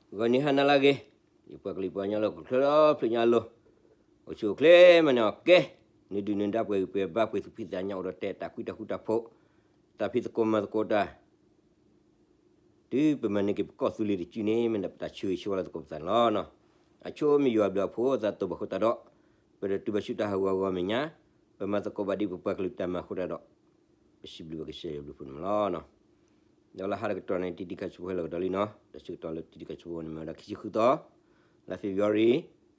ဂီၤနံၤဟါနၤလၢအဂ့ၤ, ယပှၤကလုာ်ပှၤကညီလၢဟီၣ်ခိၣ်ချၢဒီဖျၢၣ်ညါအလိၤ, အိၣ်ဆူၣ်အိၣ်ချ့မၤန့ၢ်အီၤကဲ, နဒုၣ်နဒါပှဲၤဂံၢ်ပှဲၤဘါပှဲၤသူၣ်ဖှံသးညီအိၣ်ဒီးတဲတၢ်ကွံတၢ်ဃူတၢ်ဖိး, တၢ်ဖံးသကိးမၤသကိးတၢ် တုၤပမၤန့ၢ်က့ၤပကီၢ်သူလ့ၤတစုန့ၣ် မ့ၢ်ဒၣ်ပတၢ်ဆၢဂ့ၤဆၢဝါလၢသကိးပသးန့ၣ်လီၤ. အဆိမ့ၢ်ယွၤအဘျုးအဖှိၣ်အသးတိၢ်ဘၣ်အဃိသတးဒီး, ပတတုၤဘၣ်ဆူတၢ်ဟးဂီၤအဂီၢ်အမဲာ်ညါ, ပမၤသကိးဘၣ်ဒ်ပပှၤကလုာ်တၢ်မၤအဃိသတးဒီး, ပစံးဘျုးဘၣ်ကစၢ်ယွၤအဘျုးအဖှိၣ်န့ၣ်လီၤ. ဒီးလၢဟါတကတီၢ်န့ၣ် တံၤတံၤခါဆူဖိဟဲလီၤကဒီးလံနီၤ, တၢ်ဆၢကတီၢ်လၢတံၤတံၤခါဆူဖိန့ၣ် မ့ၢ်ဝဲဒၣ်ခံဆံဃုသီ, လါ February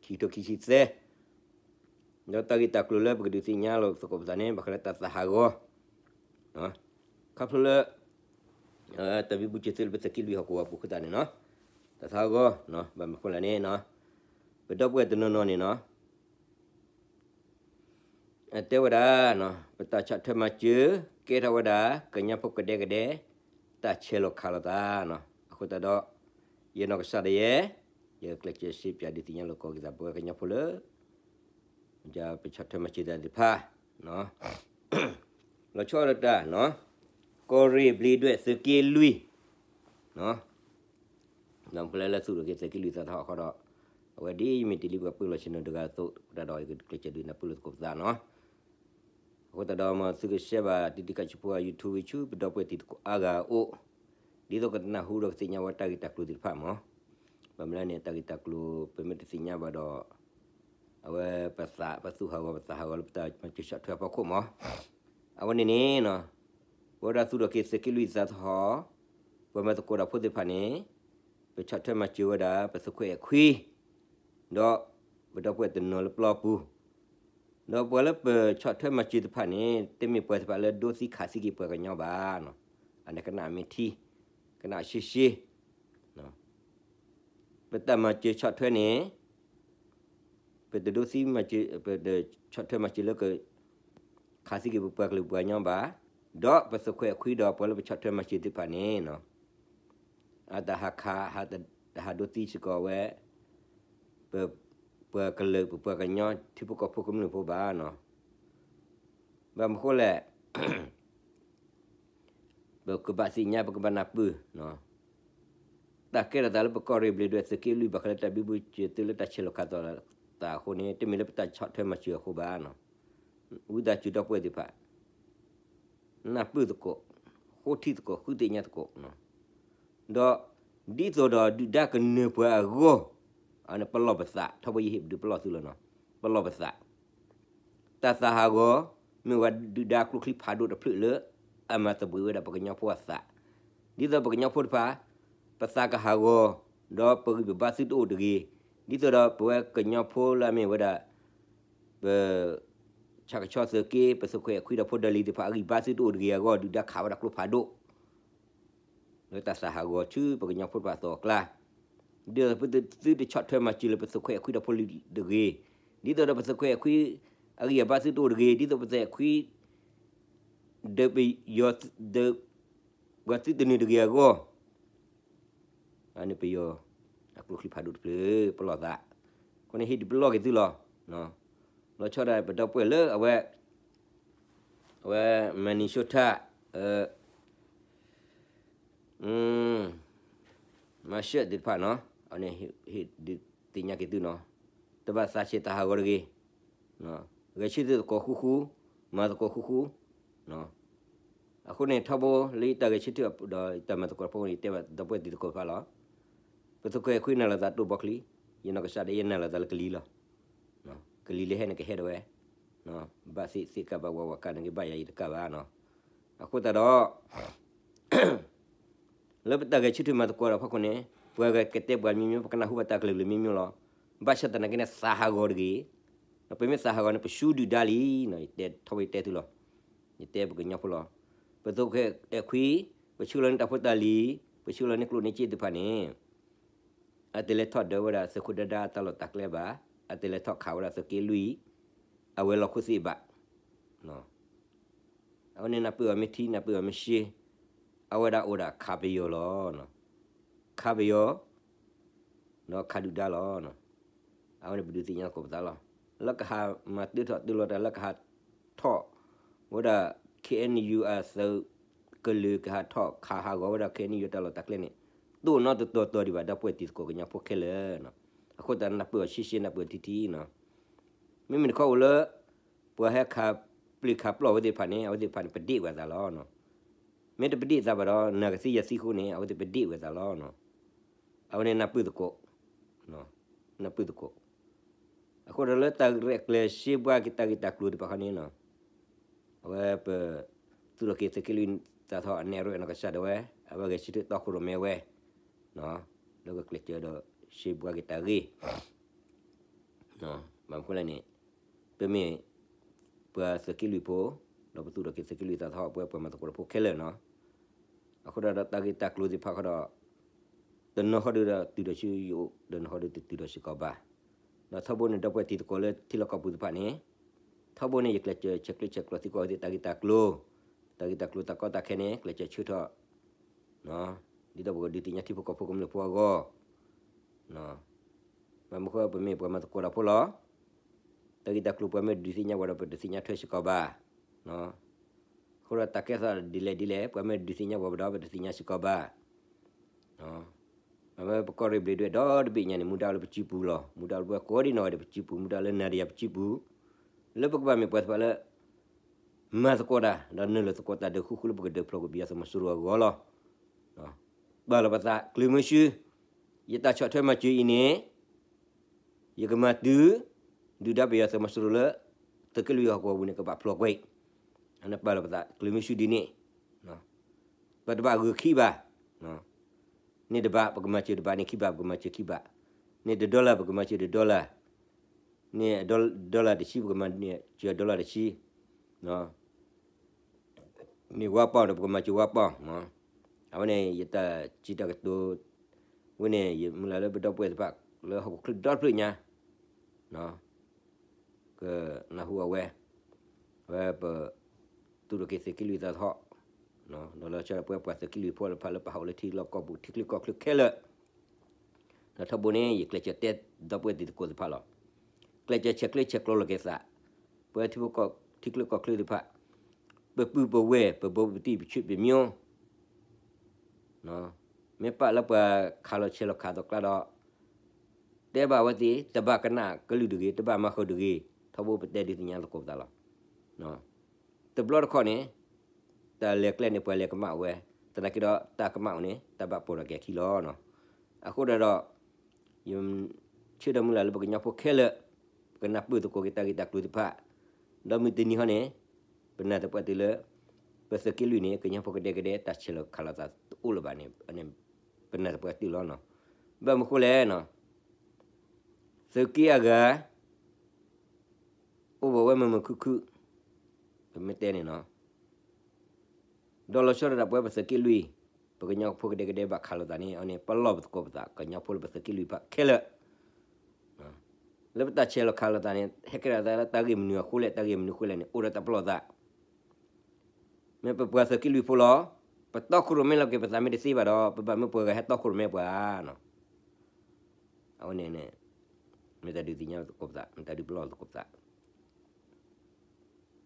ခံကထိခံဆံသၢ ဒီးတၢ်ဂ့ၢ်တၢ်ကျိၤလၢပကဒုးသ့ၣ်ညါလိာ်သကိးပသးန့ၣ် ဘၣ်ဃးလၢတၢ်သးဟးဂီၤ, ခီဖျိလၢ တၢ်ဘံဘူစၢၤသုးလၢပသုးက့လွံၢ်ဟီၣ်ကဝီၤပူၤအဃိသတးန့ၣ်နီၤ, တၢ်သးဟးဂီၤ, ဘၣ်မနုၤအဃိလဲၣ်န့ၣ်, ပဒီပုၢ်ဝဲၢ်တနီၤနီၤန့ၣ်နီၤ တဲဝဲဒၣ်, ပတၢ်ဆီၣ်ထွဲမၤစၢၤ ကဲထီၣ်ဝဲဒၣ် ကညီဖိကဒဲကဒဲ တၢ်ဆဲးလီၤခးလိာ်သး, အဃိသတးဒီး, ယနီၢ်ကစၢ်ဒၣ်ယဲ, ယကျဲးစၢးစံးပၠးဒုးသ့ၣ်ညါလိာ်သကိးက့ၤသး ပဝဲကညီဖိလၢ ပဆီၣ်ထွဲမၤစၢၤတၢ်သ့ၣ်တဖၣ်, လီၤဆီဒၣ်တၢ်, ကီၢ်ရ့ၣ်ဘျ့းဒွဲၣ်သုးက့လွံၢ်, ဒီးပလဲၤလၢသူၣ်ထီၣ်က့ၤသုးက့လွံၢ်သးသဟီၣ်ဃီဒီး, အဝဲဒ်ယမ့ၢ်တ့ၢ်လံပှၤပၢလီၤဆ့ၣ်နီၤတဂၤအသိး, အဃိသတးဒီးယကျဲးစၢးဒုးနၢ်ပၢၢ်လိာ်သကိးပသးနီၤ. အဃိသတးဒီး မ်သုကshareဘၣ်တံၤတံၤခါဆူဖိအYouTube ဝံၤဆူ ပဒီပုၢ်ဝဲၢ်တံၤသကိးအါဂၤအအိၣ်, ဒ်သိးကနၢ်ဟူဒီးကသ့ၣ်ညါဝဲတၢ်ဂ့ၢ်တၢ်ကျိၤသ့ၣ်တဖၣ်မး, ဘၣ်မနုၤလဲၣ်န့ၣ် တၢ်ဂ့ၢ်တၢ်ကျိၤ ပမ့ၢ်တသ့ၣ်ညါဘၣ်ဒီး အဝဲပသးပသူၣ်ဟးဂီၤ ပသးဟးဂီၤလၢပတၢ်မၤစၢၤဆီၣ်ထွဲအဖီခိၣ်မး, အဝဲန့ၣ်န့ၣ်, ပဝဲဒၣ်သူၣ်ထီၣ်က့ၤသုးက့လွံၢ်သးသဟီၣ်, ပှၤမၤသကိးတၢ်ဖိသ့ၣ်တဖၣ်န့ၣ်, ပဆီၣ်ထွဲမၤစၢၤဝဲဒၣ် ပသုးခွဲးအဲၣ်ခွံ ဒီးပဒီပုၢ်ဝဲၢ်တနီၤလၢပျီပူၤ, ဒီးပှၤလၢပဆီၣ်ထွဲမၤစၢၤတဖၣ်န့ၣ် တမ့ၢ်ပှၤသ့ၣ်တဖၣ်လၢဒိသံခးသံက့ၤပှၤကညီဘၣ်, အန့ၣ်ကနၣ်မ့ၢ်ထံ, ကနၣ်ရှဲရှဲ, ပတၢ်မၤစၢၤဆီၣ်ထွဲန့ၣ် ပတဒိသံ, ပတဆီၣ်ထွဲမၤစၢၤလၢက ခးသံက့ၤပပှၤကလုာ်ပှၤကညီဘၣ်, ဒီးပသုးခွဲးအဲၣ်ခွံဒီးပှၤလၢပဆီၣ်ထွဲမၤစၢၤသ့ၣ်တဖၣ်န့ၣ်, အတၢ်ဟးခး, တဟးဒိသံစ့ၢ်ကီးဝဲ ပပှၤကလုာ်ပပှၤကညီ ထံဖိကီၢ်ဖိကမျၢၢ်ဖိဘၣ်, ဘၣ်မနုၤဃိလဲၣ် ပကဘၣ်သ့ၣ်ညါ ပကဘၣ်နၢ်ပၢၢ်, တၢ်ကဲထီၣ်သးလၢပကီၢ်ရ့ၣ်ဘျ့းဒွဲၣ်သုးက့လွံၢ် ဘၣ်ဃးလၢတၢ်ဘံဘူစၢၤသုးလၢတၢ်ဆဲးလီၤခးလိာ်သးအဃိန့ၣ် တမ့ၢ်လၢပတၢ်ဆီၣ်ထွဲမၤစၢၤအဃိဘၣ်, ဝံသးစူၤဒီပုၢ်ဝဲၢ်သ့ၣ်တဖၣ် နၢ်ပၢၢ်သကိး, ဃိထံသကိး, ဃုသ့ၣ်ညါသကိး, ဒီးဒ်သိးဒီးဒုၣ်ဒါကနၢၤပှၤအဂီၢ်, အန့ၣ်ပလီၢ်ပသး, ထီဘိယဟ့ၣ်ပဒုးပလီၢ်သုလီၤနီၤ, ပလီၢ်ပသး, တၢ်သးဟးဂီၤ မ့ၢ်ဝဲဒုၣ်ဒါကျိချံဖးဒိၣ်တဖျၢၣ်လၢ အမၤသဘှံးဝဲဒၣ်ပကညီဖိအသး, ဒ်သိးပကညီဖိတဖၣ် ပသးကဟးဂီၤ, ဒီးပဂံၢ်ပဘါသုတအိၣ်တဂ့ၤ, ဒ်သိးဒီးပဝဲကညီဖိလၢအမ့ၢ်ဝဲဒၣ် ပ ဆၣ်ကဆီသုးက့ ပသုးခွဲးအဲၣ်ခွံဒီးဖိဒီလံၤသ့ၣ်တဖၣ် အဂံၢ်ဘါသုတအိၣ်တဂ့ၤအဂီၢ် ဒုၣ်ဒါခးဝဲဒၣ်ကျိဖးဒိၣ် လၢတၢ်သးဟးဂီၤဆူပကညီဖိတဖၣ်အသိးအကျါ, ဒ်သိးသုတဆီၣ်ထွဲမၤစၢၤလၢပသုးခွဲးအဲၣ်ခွံဒီးဖိလံၤတဂ့ၤ, ဒ်သိးဒီးပသုးခွဲးအဲၣ်ခွံ အဂံၢ်အဘါသုတအိၣ်တဂ့ၤ, ဒ်သိးပသုးခွဲးအဲၣ်ခွံ ဒီးပယီၤ ဒီး ပှၤသုတနုာ်တဂ့ၤအဂီၢ် အန့ၣ်ပယီၤ အကျိချံဖးဒိၣ်တဖျၢၣ် ပလီၢ်သး, အဃိန့ၣ်ဟ့ၣ်ဒုးပလီၢ်က့ၤသုလီၤ. လီၤဆီဒၣ်ပဒီပုၢ်ဝဲၢ်လၢအဝဲ အဝဲ Minnesota မၤရှၢၣ်သ့ၣ်တဖၣ်နီၤ, အန့ၣ်ဟ့ၣ်ဒုးသ့ၣ်ညါက့ၤသုနီၤ, တဘၣ်သးဆဲးသးဟးဂီၤတဂ့ၤ, ဂဲၤဆၢထၢၣ်သကိးဃူဃူ, မၤသကိးဃူဃူ, အဃိန့ၣ် ထီဘိလၢယတၢ်ဂဲၤဆၢထၢၣ်ဒီးယတၢ်မၤသကိးတဖၣ်အဃိန့ၣ် ယတဲဘၣ်ဒီပုၢ်ဝဲၢ်တံၤသကိးတဖၣ်လီၤ. ပသုးခွဲးအဲၣ်ခွံနုာ်လီၤသးတိၢ်ဘီချံ, ယနီၢ်ကစၢ်ဒၣ်ယဲနုာ်လီၤသးလၢကလံၤလီၤ. ကလံၤလၢဟဲန့ၣ်ကဟဲဒၣ်ဝဲ, ဘၣ်သ့ၣ်သ့ၣ်ကးဘၣ်ဝးဝးကးန့ၣ်က့ၤဘၣ်ယၤယတကးဘၣ်နီၤ. အဃိသတးဒီး လၢပတၢ်ဂဲၤဆၢထၢၣ်မၤသကိးတၢ်ဖီခိၣ်န့ၣ် ပှၤဂၤကတဲပှၤမံၤမံၤ ပကနၢ်ဟူဘၣ်တၢ်ကလုာ်ကလုာ်မံၤမံၤလီၤ. ဘၣ်ဆၣ်သနာ်က့န့ၣ် သးဟးဂီၤတဂ့ၤ. ပမ့ၢ်သးဟးဂီၤန့ၣ် ပဆူဒုၣ်ဒါလံ, ယတဲထီဘိယတဲသုလီၤ. ယတဲပကညီဖိလီၤ. ပသုးခွဲးအဲၣ်ခွံ, ပဆှၢလီၤန့ၢ်တၢ်ဖိတၢ်လံၤ, ပဆှၢလီၤန့ၢ်ကျိၣ်န့ၢ်စ့သ့ၣ်တဖၣ်န့ၣ် အတလဲၤထီၣ်ဒၢဝဲဒၣ်သုးခိၣ်ဒၢဒါအတၢ်လီၢ်တၢ်ကျဲဘၣ်, အတလဲၤထီၣ်ခးဝဲဒၣ်သုးက့လွံၢ် အဝဲၤလီၢ်ခိၣ်သ့ၣ်ဘၣ်. အဝဲန့ၣ်နၢ်ပၢၢ်အီၤမ့ၢ်ထံ နၢ်ပၢၢ်အီၤမ့ၢ်ရှဲ, အဝဲဒၣ်အိၣ်ဒၣ်ခးပယီၤလီၤ. ခးပယီၤ ဒီးခးဒုၣ်ဒါလီၤ. အဝဲန့ၣ်ပဒုးသ့ၣ်ညါသကိးပသးလီၤ. လၢကဟးမၤတၢထီၣ်တၢလီၤတၢ်လၢကဟးထီၣ်ဝဲဒၣ် ခ့ၣ်အဲၣ်ယူၣ် အသုးကလုာ် ကဟးထီၣ်ခးဟးဂီၤဝဲဒၣ် ခ့ၣ်အဲၣ်ယူၣ် တၢ်လီၢ်တၢ်ကျဲန့ၣ် တအိၣ်နီတတီၤတီၤဒံးဘၣ် ဒီပုၢ်ဝဲၢ်တံၤသကိးကညီဖိခဲလၢာ်နီၤ. အဃိသတးနၢ်ပၢၢ်အီၤဆှံဆှံ နၢ်ပၢၢ်အီၤထံထံနီၤ. မ့မ့ၢ်တခီအိၣ်လၢ ပှၤဟဲခးပျံၤခးပျီၢ်အဝဲသ့ၣ်တဖၣ်န့ၣ် အဝဲသ့ၣ်တဖၣ်န့ၣ် ပဒ့ၣ်ဝဲအသးလီၤ. မ့ၢ်တပဒ့ၣ်အသးဘၣ်ဒီး နၤကသံယၤသံအဃိန့ၣ် အဝဲသ့ၣ်ပဒ့ၣ်ဝဲအသးလီၤ. အဝဲန့ၣ်နၢ်ပၢၢ်သကိး, နၢ်ပၢၢ်သကိး. အဃိဒီးလၢတၢ်ရဲၣ်ကျဲၤရှဲပှၤက့ၤတၢ်ဂ့ၢ်တၢ်ကျိၤသ့ၣ်တဖၣ်ခီန့ၣ်နီၤ, အဝဲပ သူၣ်ထီၣ်က့ၤသုးက့လွံၢ်သးထီၣ်အနဲၣ်ရွဲၣ်နီၢ်ကစၢ်ဒၣ်ဝဲ, အဝဲဂဲၤဆၢထၢၣ်တီခိၣ်ရိၣ်မဲဝဲ, လၢကကျဲးစၢးဒီးရှဲပှၤက့ၤတၢ်ဂ့ၢ် ဘၣ်မနုၤဃိလဲၣ်န့ၣ်, ပမ့ၢ်ပှၤသုးက့လွံၢ်ဖိ, ဒီးပသူၣ်ထီၣ်က့ၤသုးက့လွံၢ်သးထီၣ်ပှဲၤပှၤမၤသကိးတၢ်ဖိခဲလၢာ်နီၤ. အဃိဒီးတၢ်ဂ့ၢ်တၢ်ကျိၤသ့ၣ်တဖၣ်ဃီဒီး, တနီၤဃီဒီးတုၤဒီးဆူယအိၣ်, တနီၤဃီဒီးတတုၤဒီးစ့ၢ်ကီးဘၣ်. ဒီးထီဘိန့ၣ်ဒီပုၢ်ဝဲၢ်တံၤသကိးလၢထံလီၢ်ကီၢ်ပူၤသ့ၣ်တဖၣ်န့ၣ်, ထီဘိန့ၣ် ယကျဲးစၢးဆဲးကျိးဆဲးကျၢသံကွၢ်ဝဲသ့ၣ်တၢ်ဂ့ၢ်တၢ်ကျိၤ, တၢ်ဂ့ၢ်တၢ်ကျိၤတၢ်ကီတၢ်ခဲန့ၣ် ကျဲးစၢးဆၢထီၣ် ဒ်သိးပကဒုးသ့ၣ်ညါထံဖိကီၢ်ဖိကမျၢၢ်ဖိအဂီၢ်, ဘၣ်မနုၤဃိပမ့ၢ်ပှၤမၤသကိးတၢ်ဖိလီၤ. တၢ်ဂ့ၢ်တၢ်ကျိၤပှၤမ့ၢ်ဒုးသ့ၣ်ညါပှၤဒီးပတသ့ၣ်ညါထွဲစ့ၢ်ကီးဘၣ်. အဃိဒီးတၢ်ကဲထီၣ်ဒ်လဲၣ်ဒ်လဲၣ် ပှၤမ့ၢ်ဒုးသ့ၣ်ညါပှၤဒီးပတသ့ၣ်ညါစ့ၢ်ကီးဘၣ်. ပမ့ၢ်ပကီၢ်ရ့ၣ်ဘျ့းဒွဲၣ်ဒီတဘ့ၣ်ညါန့ၣ် မူဒါလၢပစုပူၤလီၤ. မူဒါလၢပဝဲကိးဒံနီၢ်ဂၤဒဲးပစုပူၤ, မူဒါလၢနၤဒီးယၤပစုပူၤ, လၢပကဘၣ်မ့ၢ်ပှၤသ့ၣ်တဖၣ်လၢ မၤသကိးတၢ် ဒီးနုာ်လီၤသကိးတၢ်ဒုးဃူဃူလၢပကဒုးဖျိးကွံာ်ပယီၤသုးမီၤစိရိၤအဂီၢ်လီၤ. ပာ်လီၤပသးကျၢၤမုဆူ, ယတၢ်ဆီၣ်ထွဲမၤစၢၤအံၤန့ၣ် ယကမၤတုၤ ဒုၣ်ဒါပယီၤသုးမီၤစိရိၤလၢ သုးက့လွံၢ်ဟီၣ်ကဝီၤပူၤန့ၣ် ကဘၣ်ဖျိးကွံာ်, အန့ၣ်ပာ်လီၤပသးကျၢၤမုဆူဒ်န့ၣ်, ပတဘၣ်ဂုၤခံဘၣ်, န့ၣ်တဘၣ်ပကမၤစၢၤတဘၣ်, န့ၣ်ခံဘၣ်ပကမၤစၢၤခံဘၣ်, န့ၣ်တ dollar ပကမၤစၢၤတ dollar, န့ၣ် dollar တဆံ ပကမၤစၢၤ dollar တဆံ, န့ၣ် one pound ဒီးပကမၤစၢၤ one pound. အဝဲန့ၣ် ယတၢ်စံးတၢ်ကတိၤ, ဝဲန့ၣ် ယမုၢ်လၢ်လၢပဒီပုၢ်ဝဲၢ်သ့ၣ်တဖၣ် လၢဟီၣ်ခိၣ်ချၢဒီတဖျၢၣ်ညါ ကနၢ်ဟူအဝဲ, အဝဲပ သူၣ်ထီၣ်က့ၤသုးက့လွံၢ်သးထီၣ်, ဒီးလီၤဆီဒၣ်ပဝဲပှၤသုးက့လွံၢ်ဖိသ့ၣ်တဖၣ်လၢပဟးအိၣ်လၢထံလီၢ်ကီၢ်ပူၤ ထံချၢကီၢ်ချၢခဲလၢာ်, ဒီးထီဘိန့ၣ် ယကျဲးစၢးတဲဒီပုၢ်ဝဲၢ်တံၤသကိးသ့ၣ်တဖၣ်လီၤ. ကျဲးစၢးဆဲးကျၢဆဲးကျိးလိာ်က့ၤသး, ပဝဲထံဖိကီၢ် ထံချၢကီၢ်ချၢသ့ၣ်တဖၣ်, ပပုၢ်ပဝဲၢ် ပဘိပတံၢ်ပဆူၣ်ပမျိုး မ့ၢ်ပာ်လၢပှၤခးလီၤဆဲးလီၤခးသီးကျါဒီး, တဲဘၣ်ဝဲသ့ၣ် တဘၣ်ကနၣ်ကလုၢ်တဂ့ၤ, တဘၣ်မၤဃုာ်တဂ့ၤ, ထီဘိပတဲဒုးသ့ၣ်ညါသကိးပသးလီၤ. တဘျီတခီၣ်န့ၣ်, တၢ်လဲၤကျဲန့ၣ် ပှၤလဲၤကမၣ်ဝဲ, သနာ်က့ဒီးတၢ်ကမၣ်အိၣ်န့ၣ် တၢ်ဘၣ်ပိာ်ထီၣ်က့ၤအခံလီၤ. အဃိဒီးဒီး ယဆၢဒီးမုၢ်လၢ်လၢပကညီဖိခဲလၢာ် ပကနၢ်ပၢၢ်သကိးက့ၤတၢ်ဂ့ၢ်တၢ်ကျိၤသ့ၣ်တဖၣ်, ဒီးမုၢ်တနံၤဟီန့ၣ် ပနၢ်သပှၢ်တုၤလၢ ပသုးက့လွံၢ်န့ၣ် ကညီဖိကဒဲကဒဲ တၢ်ဆဲးလီၤခးလီၤသးတအိၣ်လၢၤဘၣ်န့ၣ် ပနၢ်သပှၢ်တုၤလီၤ. ဘၣ်မနုၤဃိလဲၣ်, သုးက့အဂၤ အိၣ်ဘၣ်ဝဲမုာ်မုာ်ခုၣ်ခုၣ်, ပမ့ၢ်တဲန့ၣ်နီၤ, ဒီးလီၤဆီဒၣ်တၢ်ပဝဲပသုးက့လွံၢ်, ပကညီဖိကဒဲကဒဲဘၣ်ခးလိာ်သးန့ၣ် အန့ၣ် ပလီၢ်ပသကိးပသး ကညီဖိလၢပသုးက့လွံၢ်တဖၣ်ခဲလၢာ်, လၢပတၢ်ဆဲးလီၤခးလိာ်သးန့ၣ် ဟဲကဲထီၣ်သးလၢတၢ်ဂ့ၢ်မနုၤအဃိလဲၣ် တၢ်ဂ့ၢ်မနုၤအဃိလဲၣ်န့ၣ် အိၣ်ဒီးတၢ်ပလီၢ်သး မ့ၢ်ပပှၤသုးက့လွံၢ်ဖိလီၤ. ပတီခိၣ်ရိၣ်မဲလီၤက့ၤပသးမ့ၢ်တသ့ဘၣ်ဒီး ပဘၣ်မ့ၢ်ပှၤဂၤဟဲတီခိၣ်ရိၣ်မဲပှၤနီၤ. အဝဲန့ၣ်န့ၣ် မ့ၢ်တၢ်ဒုးသ့ၣ်ညါသကိးပသး မ့ၢ်တၢ်ဒုးပလီၢ်သကိးပသး.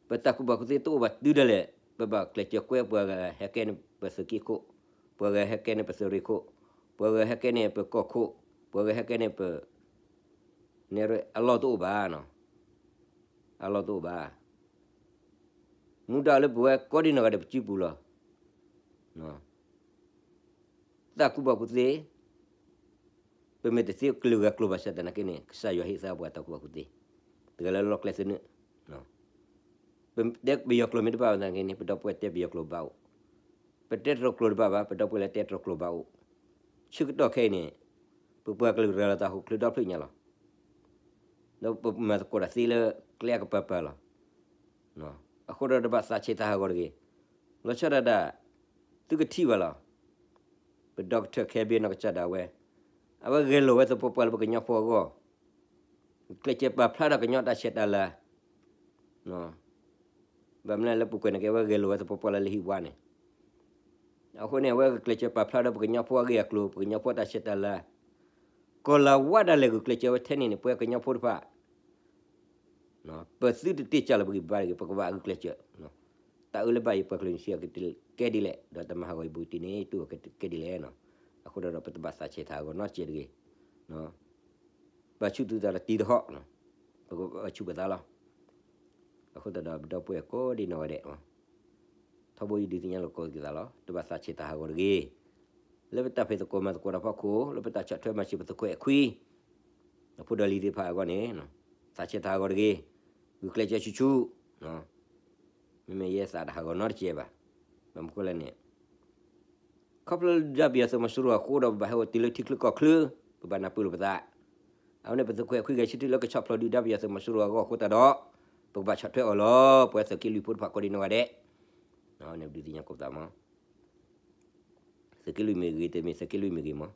ပတၢ်ကူၣ်ဘၣ်ကူၣ်သ့တအိၣ်ဘၣ်တုၤဒၣ်လဲာ် ပဘၣ်ကျဲးစၢးကွဲပှၤဂၤဟဲကဲန့ၣ်ပသုးက့ခိၣ်, ပှၤဂၤဟဲကဲန့ၣ်ပသုးရ့ၣ်ခိၣ်, ပှၤဂၤဟဲကဲန့ၣ်ပကီၢ်ခိၣ်, ပှၤဂၤဟဲကဲန့ၣ်ပ နဲၣ်ရွဲၣ်အလီၢ်တအိၣ်ဘၣ်နီၤ. အလီၢ်တအိၣ်ဘၣ်. မူဒါလၢပဝဲကိးဒံနီၢ်ဂၤဒဲးပစုပူၤလီၤ. တၢ်ကူၣ်ဘၣ်ကူၣ်သ့ ပမ့ၢ်တသ့ကလုာ်ဂၤကျိၤဘၣ်ဆၣ်သနာ်က့န့ၣ် ကစၢ်ယွၤဟ့ၣ်သါပှၤတၢ်ကူၣ်ဘၣ်ကူၣ်သ့ တဂၤလၢလီၢ်ကျဲသနၢၣ်. ပတဲပယီၤကျိာ်မ့ၢ်တဘၣ်ဘၣ်သနာ်က့န့ၣ် ပဒီပုၢ်ဝဲၢ်တဲပယီၤကျိာ်ဘၣ်အိၣ်, ပတဲတရူးကျိာ်တဘၣ်ဘၣ် ပဒီပုၢ်ဝဲၢ်လၢတဲတရူးကျိာ်ဘၣ်အိၣ်. ဆၢကတီၢ်ခဲအံၤန့ၣ် ပပှၤကလုာ်ရၤလီၤသးဟီၣ်ခိၣ်ချၢဒီဖျၢၣ်ညါလီၤ. ဒီးပမၤသကိးတၢ်သ့လၢကျဲအကပၤပၤလီၤ. အဃိဒီးတဘၣ်သးဆဲးသးဟးဂီၤတဂ့ၤ. လီၤဆီဒၣ်တၢ် သုကထံၣ်ဘၣ်လီၤ. ပ Doctor Kevin နီၢ်ကစၢ်ဒၣ်ဝဲ, အဝဲဂဲၤလိာ်ဝဲသပှၢ်ပှၢ်လၢပကညီဖိအဂီၢ်, ကျဲးစၢးပာ်ဖျါဒီးကညီတၢ်ဆဲးတၢ်လၤ ဘၣ်မနုၤလၢပူၤကွံာ်န့ၣ်က့ အဝဲဂဲၤလိာ်ဝဲသပှၢ်ပှၢ်လၢလၢဟံၣ်ဝါန့ၣ်, အဃိန့ၣ် အဝဲကကျဲးစၢးပာ်ဖျါဒီးပကညီဖိအဂ့ၢ်အကျိၤ ပကညီဖိတၢ်ဆဲးတၢ်လၤ, ကီၤလၤဝါဒၣ်လဲာ်ဂုာ်ကျဲးစၢးဝဲထဲန့ၣ်န့ၣ် ပှၤကညီဖိတဖၣ် ပသုတတ့ၢ်စၢ်လီၤပဂံၢ်ပဘါတဂ့ၤ ပကဘၣ်ဂုာ်ကျဲးစၢး, တၢ်အၢလၢဘၣ်ယပှၤကလုာ်န့ၣ်စံးအီၤကဲဒ်လဲၣ် ဒီးတၢ်မၤဟးဂီၤယဘူးတံၢ်န့ၣ် တူၢ်အီၤကဲဒ်လဲၣ်နီၤ, အဃိသတးဒီး ပတဘၣ်သးဆဲးတၢ်ဟးဂီၤနီတစဲးတဂ့ၤ. ဘၣ်ဆူၣ်သုသးဒီးတံၤတဟီၣ်, ပကဘၣ်ဆူၣ်ပသးလီၤ. အဃိသတးဒီးပဒီပုၢ်ဝဲၢ်ကိးဒံနီၢ်ဂၤဒဲး, ထီဘိယဒုးသ့ၣ်ညါလိာ်သကိးက့ၤသးလီၤ. တဘၣ်သးဆဲးတၢ်ဟးဂီၤတဂ့ၤ. လၢပတၢ်ဖံးသကိးမၤသကိးတၢ်ဖီခိၣ်, လၢပတၢ်ဆီၣ်ထွဲမၤစၢၤပသခွဲးအခွံ ဒီးဖိဒီးလံၤသ့ၣ်တဖၣ်အဂီၢ်န့ၣ်, သးဆဲးတၢ်ဟးဂီၤတဂ့ၤ. ဂုာ်ကျဲးစၢးဆူၣ်ဆူၣ်, မ့မ့ၢ်ယဲသးတဟးဂီၤနီတစဲးဘၣ်. ဘၣ်မနုၤဃိလဲၣ်န့ၣ် ခီဖျိဒုၣ်ဒါပယီၤသုးမီၤစိရိၤအဃိဒီး ပဘၣ်ဟဲအိၣ်တုၤလၢထံချၢကီၢ်ချၢ, ပဘၣ်နၢ်ပၢၢ်လိာ်ပသး. အဝဲန့ၣ် ပသခွဲးအခွံဂဲၤဆၢထၢၣ်လၢကဆီၣ်ဖျိးဒုၣ်ဒါပယီၤသုးမီၤစိရိၤအဂီၢ်အဃိသတးဒီး, ပကဘၣ်ဆီၣ်ထွဲအီၤလီၤပှၤသုးက့လွံၢ်ဖိတဖၣ်ကိးဒံနီၢ်ဂၤဒဲး. န့ၣ်ပဒုးသ့ၣ်ညါကိးပသးမး သုးက့လွံၢ်မ့ၢ်ဂ့ၤ, တမ့ၢ်သုးက့လွံၢ်မ့ၢ်ဂ့ၤမး,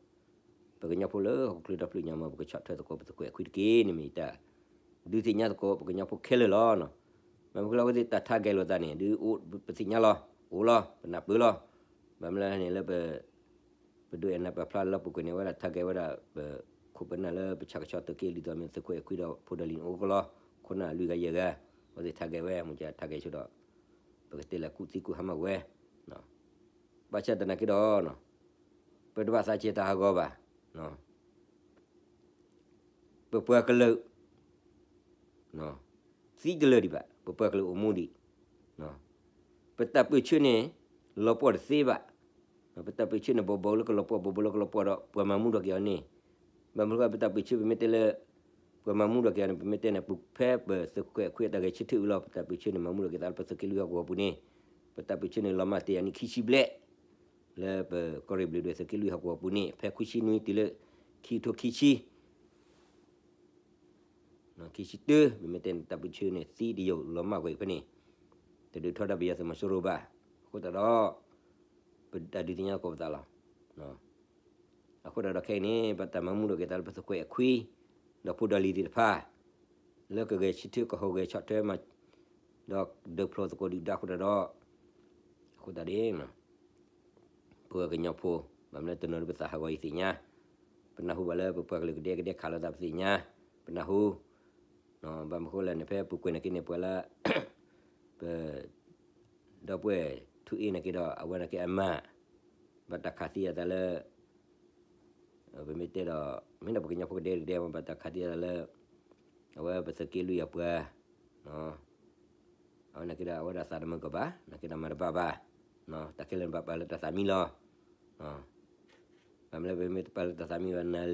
ပကညီဖိလၢဟီၣ်ခိၣ်ချၢဒီဖျၢၣ်ညါမး ပကဆီၣ်ထွဲသကိးပသခွဲးအခွံတက့ၢ်န့ၣ်မ့ၢ်ယတၢ်ဒုးသ့ၣ်ညါသကိး ပကညီဖိခဲလၢာ်လီၤ. ဘၣ်မနုၤဃိလဲၣ် အဝဲသ့ၣ်တၢ် target လိာ်သးန့ၣ် ဒုးအိၣ်ပသ့ၣ်ညါလီၤ, အိၣ်လီၤ, ပနၢ်ပၢၢ်လီၤ. ဘၣ်မနုၤလဲၣ်န့ၣ်လၢ ပဒိးအဲၣ်နၢ်ပၢၢ်ဖျါလၢပူၤကွံာ်န့ၣ် အဝဲဒၣ် target ဝဲဒၣ် ပခိၣ်ပနၢ်လၢပဆၣ်ကဆီသုးက့လွံၢ် ဒ်သိးမ့ၢ်သုးခွဲးအခွံဒီးဖိဒီးလံၤန့ၣ်အိၣ်ကလီ, ခိၣ်နၢ်လွံၢ်ဂၤယဲၢ်ဂၤ, အဝဲသ့ၣ် target ဝဲ မ့ၢ်က target ဆိဒီး ပကတဲလၢကူၣ်သံကူၣ်ဟါမၢ်ဝဲ, ဘၣ်ဆၣ်သနာ်က့ဒီး ပတဘၣ်သးဆဲးတၢ်ဟးဂီၤဘၣ်. ပပှၤကလုာ် သံတလၢာ်ဒံးဘၣ်, ပပှၤကလုာ်အိၣ်မူဒံး, ပတၢ်ပၢဆှၢန့ၣ် လီၤပှီၢ်တသ့ဘၣ်. ပတၢ်ပၢဆှၢန့ၣ် ဘိးဘၣ်လၢကလီၤပှီၢ် ဘိးဘၣ်လၢကလီၤပှီၢ်ဒီး ပှၤမၤမူထီၣ်က့ၤအီၤန့ၣ်, ဘၣ်မနုၤဃိ ပတၢ်ပၢဆှၢပမ့ၢ်တဲလၢ ပှၤမၤမူထီၣ်က့ၤအီၤန့ၣ် ပမ့ၢ်တဲန့ၣ် ပူၤဖဲပသုးခွဲးအခွံအတၢ်ဂဲၤဆၢထၢၣ်ဝံၤလီၤ. ပတၢ်ပၢဆှၢန့ၣ် မၤမူထီၣ်က့ၤသးလၢပသုးက့လွံၢ်ဟီၣ်ကဝီၤပူၤန့ၣ်, ပတၢ်ပၢဆှၢန့ၣ် လီၤမၢ်တ့ၢ်အနံၣ်ခံဆံဘျဲၣ် လၢပကီၢ်ရ့ၣ်ဘျ့ၣ်ဒွဲၣ်သုးက့လွံၢ်ဟီၣ်ကဝီၤပူၤန့ၣ် ဖဲခွံဆံနွံတုၤလၢ ခံကထိခံဆံ ခံဆံတၢ, ပမ့ၢ်တဲန့ၣ် တၢ်ပၢဆှၢန့ၣ် သံတယိာ်လီၤမၢ်ဝဲဖဲန့ၣ်, တဒုးထီဒါပယီၤသုးမီၤစိရိၤဘၣ်. အဃိသတးဒီး ပတၢ်ဒုးသ့ၣ်ညါသကိးပသးလီၤ. အဃိသတးဒီးခဲအံၤန့ၣ် ပတၢ်မၤမူထီၣ်က့ၤသးလၢပသုးခွဲးအခွံ ဒီးဖိဒီးလံၤသ့ၣ်တဖၣ် လၢကဂဲၤဆၢထၢၣ်ကဟူးဂဲၤဆီၣ်ထွဲမၤ ဒီးဒုးဖျိးသကိးဒုၣ်ဒါအဃိသတးဒီး အဃိသတးန့ၣ် ပဝဲကညီဖိ ဘၣ်မနုၤတနီၤဒုးပသးဟးဂီၤယသ့ၣ်ညါ, ပနၢ်ဟူဘၣ်လၢပပှၤကလုာ်ကဒဲကဒဲခးလိာ်သးပသ့ၣ်ညါ, ပနၢ်ဟူ, ဘၣ်မနုၤဃိလဲၣ်န့ၣ် ဖဲပူၤကွံာ်နာ်က့န့ၣ် ပှၤလၢ ပ ဒီပုၢ်ဝဲၢ်ထူအ့ၣ်နာ်က့ဒီး အဝဲနာ်က့အမါ ဘၣ်တၢ်ခးသံအသးလၢ ပမ့ၢ်တဲဒီး မ့ၢ်ဒီးပကညီဖိကဒဲကဒဲ ဘၣ်တၢ်ခးသံအသးလၢ အဝဲပသုးက့လွံၢ်အပှၤ အဝဲနာ်က့ဒီး အဝဲဒၣ်သးတမုာ်ကီးဘၣ် နာ်က့ဒီးမၤတဘၣ်ဘၣ်, တၢ်ခဲလၢာ်န့ၣ် ပပာ်လၢတၢ်သးမံလီၤ. ဘၣ်မနုၤလဲၣ် ပမ့ၢ်တပာ်လၢတၢ်သးမံဘၣ် နၤ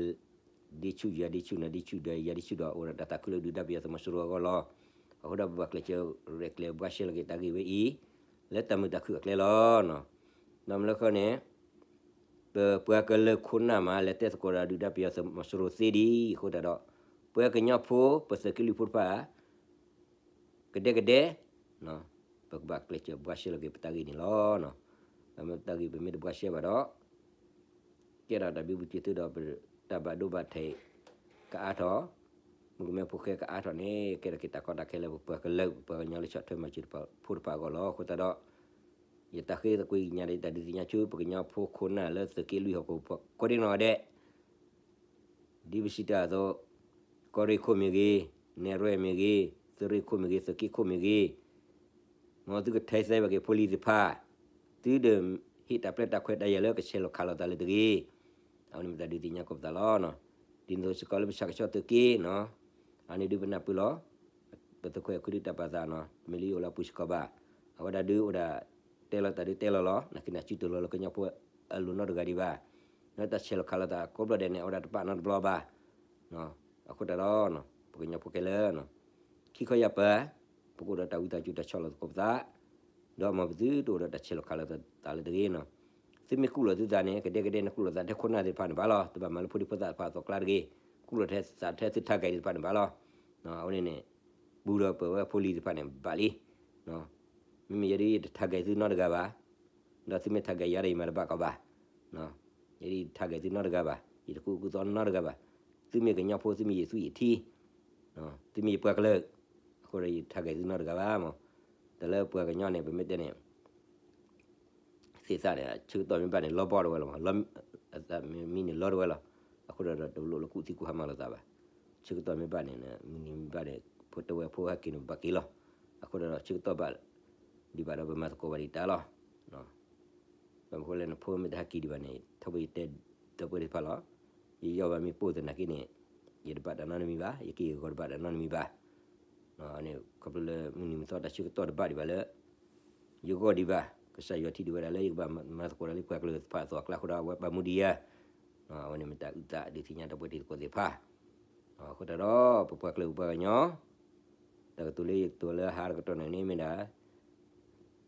ဒ့ဆူၣ်ယၤဒ့ဆူၣ် နၤဒ့ဆူၣ်ဒီးယၤဒ့ဆူၣ်ဒီး အိၣ်ဒီးတၢ်သးခုလၢဒုၣ်ဒါပယီၤသုးမီၤစိရိၤအဂီၢ်လီၤ. အဃိဒီးပဘၣ်ကျဲးစၢးရဲၣ်ကျဲၤဘှါရှဲလီၤက့ၤတၢ်ဂ့ၢ်ဝဲအံၤ လၢတၢ်မုာ်တၢ်ခုၣ်အကျဲလီၤ. ဒီးမနုၤလဲၣ်ဃီန့ၣ် ပပှၤကလုာ်ခိၣ်နၢ်မး လဲၤတဲသကိးဒီးဒုၣ်ဒါပယီၤသုးမီၤစိရိၤသ့ဒံးအဃိသတးဒီး ပှၤကညီဖိ ပသုးက့လွံၢ်ဖိတဖၣ် ကဒဲကဒဲ ပကဘၣ်ကျဲးစၢးဘှါရှဲလီၤက့ၤပတၢ်ဂ့ၢ်န့ၣ်လီၤ. ပမ့ၢ်တၢ်ဂ့ၢ် ပမ့ၢ်တဘှါရှဲဘၣ်ဒီး ကဲထီၣ်တၢ်ဘံဘူစံးသုဒီး တၢ်ဘၣ်ဒိဘၣ်ထံးကအါထီၣ်, မုၣ်ကမဲဖိဃဲကအါထီၣ်န့ၣ် ကဲထီၣ်က့ၤတၢ်ကီတၢ်ခဲလၢပပှၤကလုာ် ပပှၤကညီလၢဆီၣ်ထွဲမၤစၢၤဖိတဖၣ်အဂီၢ်လီၤ. အဃိသတးဒီး ယတၢ်ဃ့သကွံာ်ညါဒီး ယတၢ်ဒုးသ့ၣ်ညါဆူ ပကညီဖိခိၣ်နၢ်လၢသုးက့လွံၢ်ဟီၣ်ကဝီၤကိးဒံနီၢ်ဂၤဒဲး ဒ်ပစံးတၢ်အသိး, ကီၢ်ရ့ၣ်ခိၣ်မ့ၢ်ဂ့ၤ, နဲၣ်ရွဲၣ်မ့ၢ်ဂ့ၤ, သုးရ့ၣ်ခိၣ်မ့ၢ်ဂ့ၤ, သုးက့ခိၣ်မ့ၢ်ဂ့ၤ, မ်သုကထဲးသဲဘၣ်က့ၤဖိလံၤသ့ၣ်တဖၣ်, သုတဟ့ၣ်တၢ်ပျဲတၢ်ခွဲးတၢ်ယာ်လၢကဆဲးလီၤခးလိာ်သးလၢၤတဂ့ၤ. အဝဲန့ၣ်မ့ၢ်တၢ်ဒုးသ့ၣ်ညါကိးပသးလီၤ. ဒ်န့ၣ်အသိးစ့ၢ်ကီးလၢပဆၣ်ကဆီသုးက့နီၤ, အန့ၣ်ဒုးပနၢ်ပၢၢ်လီၤ. ပသုးခွဲးအခွံဒုးတၢ်ပာ်သးနီၤ, တမ့ၢ်လၢယအိၣ်လၢအပူၤစ့ၢ်ကီးဘၣ်. အဝဲဒၣ်ဒုးအိၣ်ဒၣ်တဲလီၤတၢ်ဒုးတဲလီၤလီၤ. နာ်က့န့ၣ် စုတလီၤလၢကညီဖိအလိၤနီတဂၤဒံးဘၣ်. လၢတၢ်ဆဲးလီၤခးလိာ်သးကိးဘျီဒဲးန့ၣ် အဝဲဒၣ်တပာ်နီတဘျီဘၣ်. အဃိသတးဒီး ပကညီဖိခဲလၢာ် ခံခီယၢ်ပၤ ပကအိၣ်ဒီးတၢ်ဝံသးစူၤတၢ်ဆီၣ်လီၤသကိးပသး, ဒီးမ်ပသုတအိၣ်ဒီးတၢ်ဆဲးလီၤခးလိာ်သးလၢၤတဂ့ၤနီၤ. သုမ့ၢ်ကူၣ်လိာ်သုသးန့ၣ် ကဒဲကဒဲန့ၣ် ကူၣ်လိာ်သးထဲခိၣ်နၢ်သ့ၣ်တဖၣ်န့ၣ်ဘၣ်လီၤ. တဘၣ်မၤလၢဖိဒံဖိသၣ်တဖၣ်အသီကျါတဂ့ၤ. ကူၣ်လိာ်သးထဲသု target သ့ၣ်တဖၣ်န့ၣ်ဘၣ်လီၤ. အဝဲန့ၣ်န့ၣ် ပူၤဒီးပဝဲဖိလံၤသ့ၣ်တဖၣ်န့ၣ် ဘၣ်လံ. မ့မ့ၢ်ယဲဒၣ်ယတ target သုနီတဂၤဘၣ်, ဒီးသုမ့ၢ် target ယၤဒီးယမၤတဘၣ်ကီးဘၣ်. ယဲဒၣ်ယတ target သုနီတဂၤဘၣ်, ယတကူၣ်ကူၣ်သီနီတဂၤဘၣ်. သုမ့ၢ်ကညီဖိ သုမ့ၢ်ယသွံၣ်ယထံ, သုမ့ၢ်ယပှၤကလုာ်, အဃိဒီးယတ target သုနီတဂၤဘၣ်မး. တၢ်လၢပှၤကညီန့ၣ် ပမ့ၢ်တဲန့ၣ် သ့ၣ်သၣ်န့ၣ် ဆၢကတီၢ်မ့ၢ်ဘၣ်န့ၣ် လီၤဘီတဝဲလီၤ, မံန့ၣ်လီၤတဝဲလီၤ. အဃိဒီးတလိၣ်လၢကူၣ်သံကူၣ်ဟါမၢ်လိာ်သးဘၣ်. ဆၢကတီၢ်မ့ၢ်ဘၣ်န့ၣ် မုၢ်နံၤမ့ၢ်ဘၣ်န့ၣ် ဖိတဝဲဖိဟဲက့ၤန့ၣ် ပဘၣ်က့ၤလီၤ. အဃိဒီးဆၢကတီၢ်ဘၣ်ဒံးဘၣ်ဒီး ပမၤသကိးဘၣ်ဒံးတၢ်လီၤ. ဘၣ်မနုၤဃိလဲၣ်န့ၣ် ဖိမ့ၢ်တဟဲက့ၤဒံးဘၣ်န့ၣ် ထီဘိယတဲ လၢပှဲၤသ့ၣ်တဖၣ်လီၤ. ယယီၢ်ဘၣ်မ့ၢ်ပိၢ်သနာ်က့န့ၣ်, ယတဘၣ်တၢ်နီတမံၤဘၣ်, ယက့ၢ်ယဂီၤတဘၣ်တၢ်နီတမံၤဘၣ်. န့ၣ် ခီဖျိလၢမုၢ်နံၤမုၢ်သီတၢ်ဆၢကတီၢ်တဘၣ်ဒံးဘၣ်လၢ ယဂီၢ်ဒံးဘၣ်, ကစၢ်ယွၤထံၣ်ဒံးဝဲဒၣ်လၢယကဘၣ်မၤသကိးတၢ်လၢပှၤကလုာ်သ့ၣ်တဖၣ်အသိးအကျါအဃိဒီး အဝဲဘၣ်မူဒံးယၤ. အဝဲန့ၣ်မ့ၢ်တၢ်အုၣ်သးဒုးသ့ၣ်ညါဒီပုၢ်ဝဲၢ်တံၤသကိးသ့ၣ်တဖၣ်. အဃိသတးဒီး ပပှၤကလုာ်ပပှၤကညီ တၢ်ကတိၤလၢယကတိၤလၢဟါတကတီၢ်န့ၣ်န့ၣ်မ့ၢ်ဒၣ်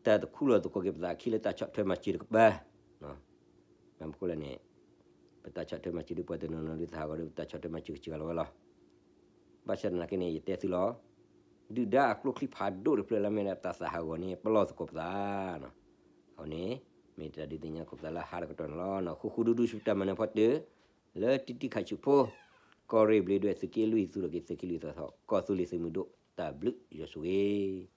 တၢ်တခူလီၤသကိးက့ၤပသးအခံလၢတၢ်ဆီၣ်ထွဲမၤစၢၤတကပၤ. မ့ၢ်မနုၤအဃိလဲၣ်န့ၣ်, ပတၢ်ဆီၣ်ထွဲမၤစၢၤဒ်ပှၤတနီၤနီၤဒ်သးဟးဂီၤဒီး ပတၢ်ဆီၣ်ထွဲမၤစၢၤကစၢ်ကလိာ်ဝဲလီၤ. ဘၣ်ဆၣ်သနာ်က့န့ၣ် ယတဲသုလီၤ. ဒုၣ်ဒါအကျိချံဖးဒိၣ်တဖျၢၣ်လၢမ့ၢ်ဒၣ်တၢ်သးဟးဂီၤန့ၣ် ပလီၢ်သကိးပသး. အဝဲန့ၣ် မ့ၢ်တၢ်ဒုးသ့ၣ်ညါသကိးပသးလၢဟါတကတီၢ်န့ၣ်လီၤ. ဃူဃူဒူဒူဆူတၢ်မၤနၢၤဖီတၢၢ် လၢတံတံခးဆူးဖိ ကီၢ်ရ့ၣ်ဘျ့းဒွဲၣ်သုးက့လွံၢ် သူၣ်ထီၣ်က့ၤသုးက့လွံၢ်သီထီၣ် ကီၢ်သူလ့ၤသုးမုၢ်ဒိၣ် တၢ်ဘျုးယွၤဆိၣ်ဂ့ၤ